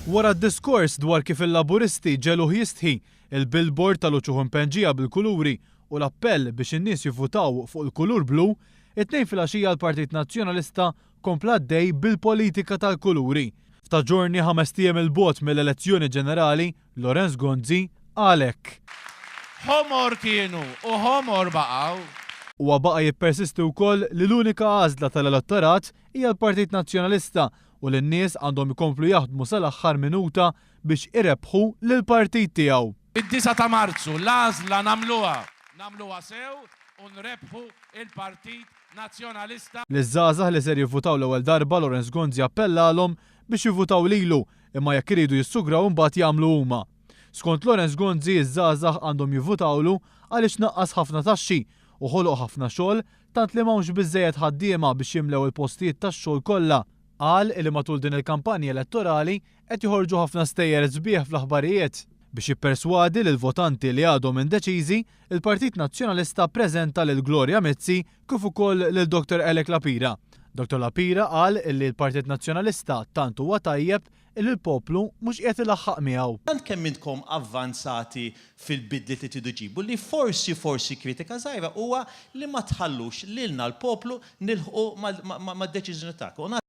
Wara d-diskors dwar kif il-Laburisti ġegħluh jistħi, il-billboard tal-uċuħ impenġija bil-kuluri u l-appell biex in-nies jivvutaw fuq il-kulur blu, it-Tnejn filgħaxija l-Partit Nazzjonalista kompla għaddej bil-politika tal-kuluri. F'ta' ġorni ħamest ijiem 'il bogħod mill-elezzjoni ġenerali, Lawrence Gonzi qal hekk. Ħomor kienu u ħomor baqgħu. Huwa baqa' jippersisti wkoll li l-unika għażla tal-elettorat hija l-Partit Nazzjonalista u li n-nies għandhom ikomplu jaħdmu sal-aħħar minuta biex irebbħu lill-partit tiegħu. Id-disgħa ta' Marzu l-għażla nagħmluha, nagħmluha sew u nrebbħu l-Partit Nazzjonalista. Liż-żgħażagħ li ser jivvutaw l-ewwel darba Lawrence Gonzi appellalhom biex jivvutaw lilu imma jekk iridu jissugraw imbagħad jagħmlu huma. Skont Lawrence Gonzi ż-żgħażagħ għandhom jivvutawlu għaliex naqqas ħafna taxxi u ħoloq ħafna xogħol tant li m'hawnx biżżejjed ħaddiema biex jimlew il-postijiet tax-xogħol kollha. Qal li matul din il-kampanja elettorali qed joħorġu ħafna stejjer sbieħ fl-aħbarijiet. Biex jipperswadi lill-votanti li għadhom indeċiżi, il-Partit Nazzjonalista ppreżenta lil Gloria Mizzi kif ukoll lil Dottor Alec Lapira. Dottor Lapira qal li l-Partit Nazzjonalista tant huwa tajjeb illi l-poplu mhux qiegħed ilaħħaq miegħu. Tant kemm intkom avvanzati fil-bidliet li tridu ġġibu li forsi, forsi kritika żgħira huwa li ma tħallux lilna l-poplu nilħqu mad-deċiżjoni tagħkom.